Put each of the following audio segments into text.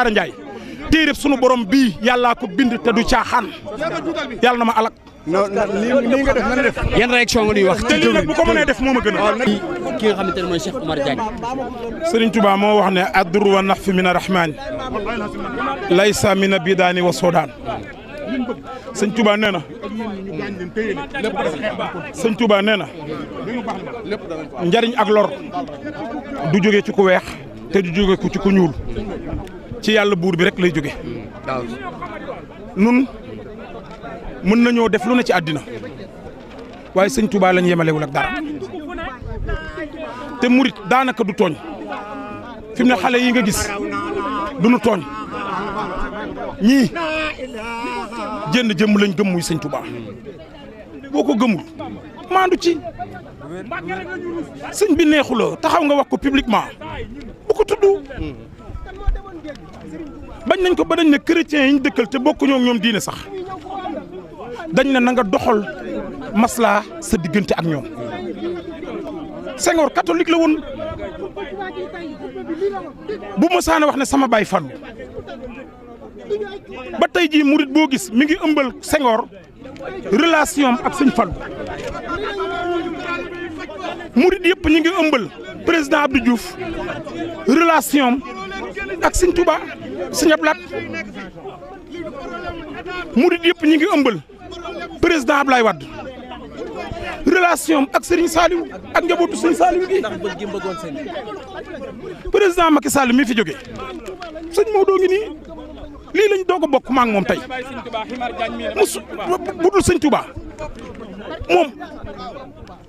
Baara Ndiaye téereb sunu borom bii yàllaa ko bind te du caaxaan yàlla na ma alak. non nii nga def nan def. yan réaction nga ñuy wax. te lii nag bu ko mënee def moo ma gën a. ki nga xamante ne mooy Cheikh Oumar Diagne. Serigne Touba moo wax ne ad-durru wa nafi mina rahmaani laysa mina bidaani wa soodaan. Sëñ Touba nee na. Sëñ Touba nee na. njariñ ak lor du jóge ci ku weex te du jóge ci ku ñuul ci yàlla buur bi rek lay jóge. nun mën nañoo def lu ne ci àddina waaye sëñ Touba lañ yemalewul ak dara te murit daanaka du tooñ fi mu ne xale yi nga gis duñu tooñ ñii jënd jëmm lañ gëm muy sëñ Touba boo ko gëmul maandu ci sëñ bi neexu la taxaw nga wax ko publiquement bu ko tudd bañ nañ ko ba dañ ne chrétiens yi ñu dëkkal te bokkuñoo ak ñoom diine sax dañ ne na nga doxal maslaa sa diggante ak ñoom Senghor catholique la woon bu mësaana wax ne sama baay Fallu ba tey jii murit boo gis mi ngi ëmbal Senghor relation ak sëñ Fallu murit yëpp ñi ngi ëmbal président Abdou Diouf relation ak sëñ Touba sëñ Ablaat murit yëpp ñi ngi ëmbal président Ablaye Wade relation ak Serigne Saliou ak njabootu Serigne Saliou gi président Macky Sall mi fi jóge sëñ Maodo ngi nii lii lañ doog a bokk maa ngi moom tey musu budul sëñ Touba moom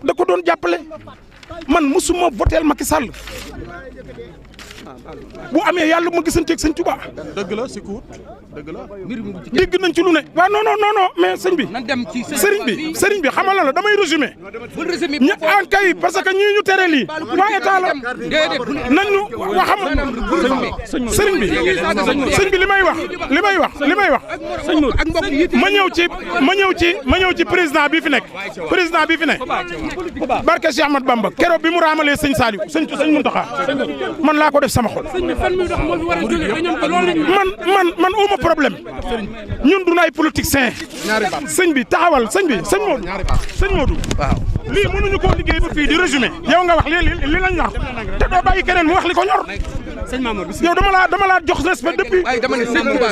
da ko doon jàppale man musuma voteel Macky Sall bu amee yàlla ma gisanteeg sëñ Touba. dëgg la si kuut dëgg la. dégg nañ ci lu ne. waaw non mais sëñ bi. sëriñ bi xamal la damay résumé. ñu en kay parce que ñii ñu tere lii. waa état la nan ñu waxam. sëriñ bi li may wax. ma ñëw ci président bi fi nekk. barke Cheikh Ahmad Bamba keroog bi mu raamalee sëñ Saliou sëñ Mountakha man laa ko def sama xol. man uma problème ñun du ay politiciens sëñ bi taxawal sëñ Modou waaw lii mënuñu koo liggéey ba fii di résumé yow nga wax li lañ wax te doo bàyyi keneen mu wax li ko ñor yow dama laa jox respect depuis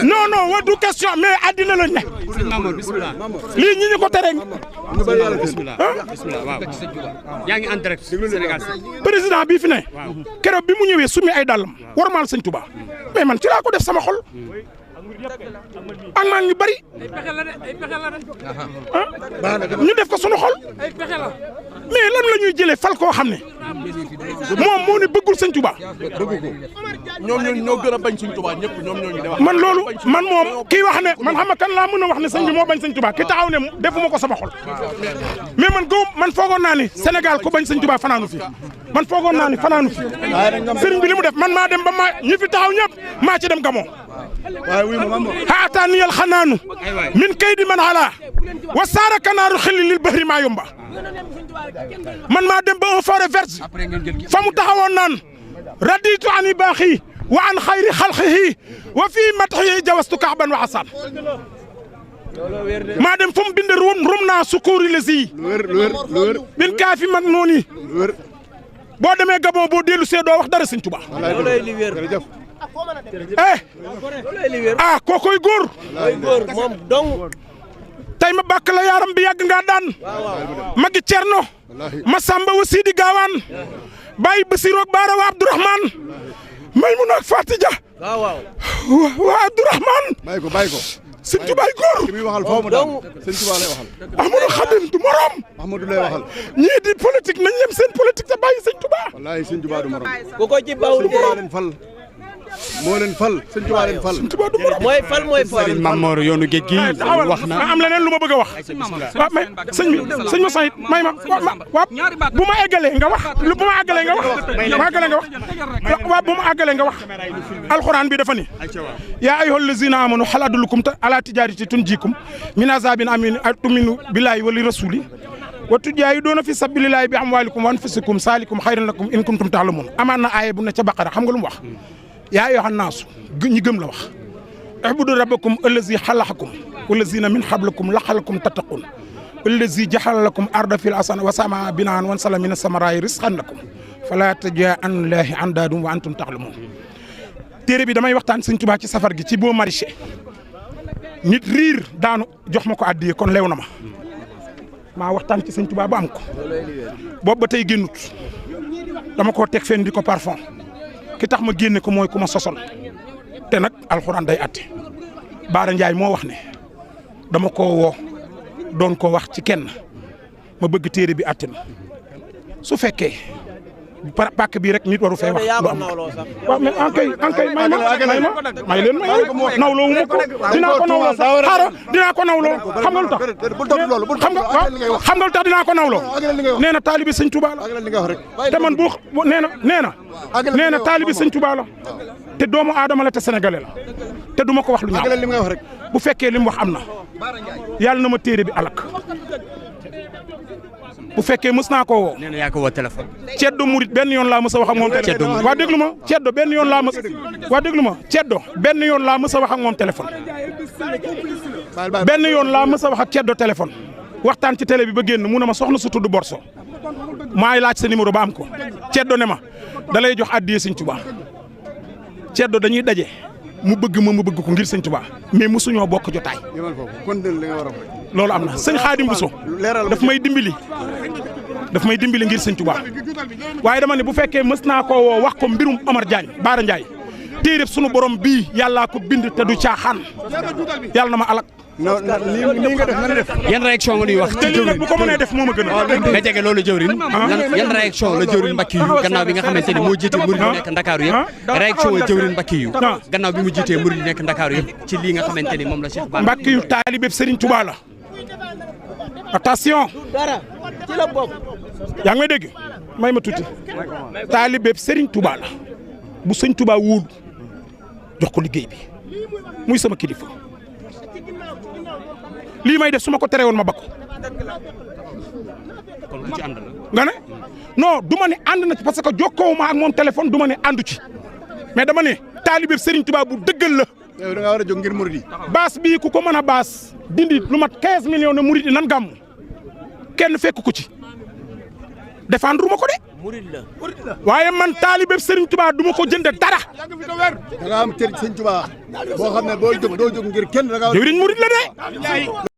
non wa du question mais addina lañ ne lii ñi ñu ko tere yaa ngi en direct Sénégal président bii fi ne keroog bi mu ñëwee sumi ay dàllam warmaal sëñ Touba mais man ci laa ko def sama xol ak maan ñu bari ñu def ko sunu xol mais lan la ñuy jëlee fal koo xam ne moom moo ne bëggul sëñ Touba ñoom ñoo gën a bañ sëñ Touba ñëpp ñoom ñoo ñu wax man loolu man moom kii wax ne man xam nga kan laa mën a wax ne sëñ bi moo bañ sëñ Touba ki taxaw ne defuma ko sama xol mais man foogoon naa ni Sénégal ko bañ sëñ Touba fanaanu fi man foogoon naa ni fanaanu fi sëriñ bi li mu def man maa dem ba ñi fi taxaw ñëpp maa ci dem gamoo haataaniyal xanaanu min kaydi man ala wa saara kanaaru xilli lil bahri maa yomba man maa dem ba un forêt verte fa mu taxawoon naan raditu ani baaxi wa an xayri xalqihi wa fii matxihi jawastu kaaban wa asaan maa dem fu mu bind rum naa sukkuuri les yi bin kaafi mag noonu boo demee Gabon boo dellu see doo wax dara sëñ Touba kookoy góor moom dong tey ma bàkk la yaaram bi yàgg nga daan magi Cerno ma Samba wa Sidi Gaawaan bàyyi Basiru ak Baara wa Abdourahman may mun ak Fatija wa Abdourahman bàyyi ko sëñ Tubaay góor ki muy waxal foofu mu daan sëñ Tuba lay waxal Ahmadou Khadim du morom Ahmadou lay waxal ñii di politique nañ yem seen politique te bàyyi sëñ Tuba wallahi sëñ Tuba du morom ku ko ci bawul moo leen fal sëñ Tuba leen fal mooy fal Mamor yoonu géej gi wax na am leneen lu ma bëgg a wax waaw mais sëñ ma sayit may ma waaw bu ma eggalee nga wax bu ma àggalee nga wax alxuraan bi dafa ni yaa ayyuhal lazina amanu hal adullukum ala tijaaratin tunjiikum min azaabin aliim tu'minuuna billaahi wa rasuulihi wa tujaahiduuna fi sabiilillaahi bi amwaalikum wa anfusikum zaalikum xayrun lakum in kuntum ta'lamuun amaan na aaya bu ne ca Baqara xam nga lu mu wax yaa ayyuhan naasu ñi gëm la wax u'budu rabbakum allazi xalaqakum wallazina min xablakum la'allakum tattaqun allazi jaxala lakum arda fil asana wa samaa binaan wan sala mina samaraay risqan lakum fala taja'alu lillahi andaadum wa antum ta'lamun. téere bi damay waxtaan Sëñ Tuubaa ci safar gi ci boo maraîcher nit riir daanu jox ma ko addiye kon lew na ma maa waxtaan ci Sëñ Tuubaa ba am ko boobu ba tey génnut dama koo teg fenn di ko parfum ki tax ma génne ko mooy ku ma sosol te nag alxuraan day atte Baara Ndiaye moo wax ne dama koo woo doon ko wax ci kenn ma bëgg téere bi atte ma su fekkee pàkk bii rek nit waru fee wax lu am waaw mais ankay may leen nawloo wu ma ko dinaa ko nawloo sax xaaral dinaa ko nawloo xam nga lu tax xam nga lu tax dinaa ko nawloo nee na taalibi Sëñ Tuubaa la te man bu nee na taalibi Sëñ Tuubaa la te doomu aadama la te sénégalais la te duma ko wax lu ñaaw bu fekkee li mu wax am na yàlla na ma téere bi alak bu fekkee mës naa koo woo. nee na yaa ko woo téléphone. Ceddo Murit benn yoon laa mës a wax ak moom. téléphone waa déglu ma Ceddo benn yoon laa mës waa déglu ma Ceddo benn yoon laa mës a wax ak moom téléphone. benn yoon laa mës a wax ak Ceddo téléphone waxtaan ci télé bi ba génn mu ne ma soxna su tudd Borso maay laaj sa numéro ba am ko Ceddo ne ma da lay jox addiya Sëñ Tuubaa Ceddo dañuy daje mu bëgg ma mu bëgg ko ngir Sëñ Tuubaa mais mosuñoo bokk jotaay. loolu am na sëñ Xaadim Buso daf may dimbali ngir Sëñ Tuubaa waaye dama ne bu fekkee mës naa koo woo wax ko mbirum Omar Diagne Baara Ndiaye téereb sunu borom bii yàllaa ko bind te du caaxaan yàlla na ma alak. nii nga def nan def. yan réaction nga ñuy wax ci jëwriñ bu ko mënee def moo ma gën a. nga jege loolu jëwriñ. yan réaction la jëwriñ Mbacke yu gannaaw bi nga xamante ni moo jiite murid yi nekk Ndakaaru yëpp. réaction la jëwriñ Mbacke yu gannaaw bi mu jiitee murid yi nekk Ndakaaru yëpp ci lii nga xamante ni moom la Cheikh Bara Mbacke yu taalibe Serigne Touba la attention. dara ci la bokk. yaa ngi may dégg may ma tuuti taalibe Serigne Touba la bu Sëñ Touba wóolu jox ko liggéey bi muy sama kilifa lii may def su ma ko teree woon ma bakku. kon ku ci ànd la. nga ne non du ma ne ànd na ci parce que jokkoo ma ak moom téléphone du ma ne àndu ci mais dama ne taalibe Serigne Touba bu dëggal la. yow da nga war a jóg ngir murid yi. baas bii ku ko mën a baas dindi lu mat 15 millions de murid yi nan gàmm kenn fekk ko ci défendre ma ko de. murid la. waaye man taalibe Serigne Touba du ma ko jënd dara. da nga am cër Sëñ Touba boo xam ne boo jóg doo jóg ngir kenn da nga. jëwriñ murid la de.